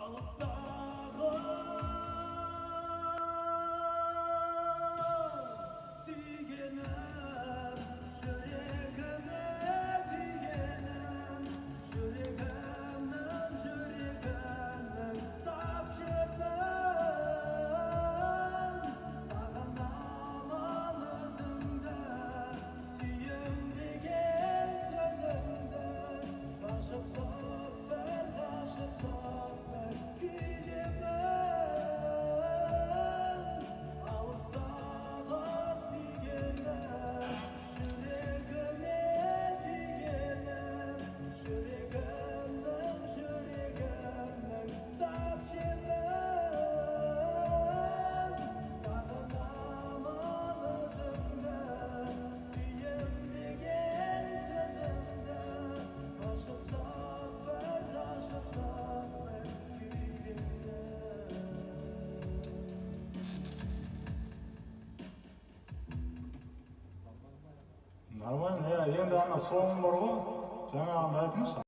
Алыстағы сүйгенім, жүрегіме тигенім, жүрегімнің, жүрегімнің тап жебін. Сағынамын өзіңді, сүйем деген сөзіңді. Ғашықтық бір, ғашықтық бір күйдемін. Алыстағы сүйгенім, жүрегіме тигенім, жүрегімнің, жүрегімнің тап жебін. Сағынамын өзіңді, сүйем деген сөзіңді. Ғашықтық бір, ғашықтық бір күйдемін. Нормально, иә. Енді ана соңы бар ғой, жаңағынды айтыңызшы.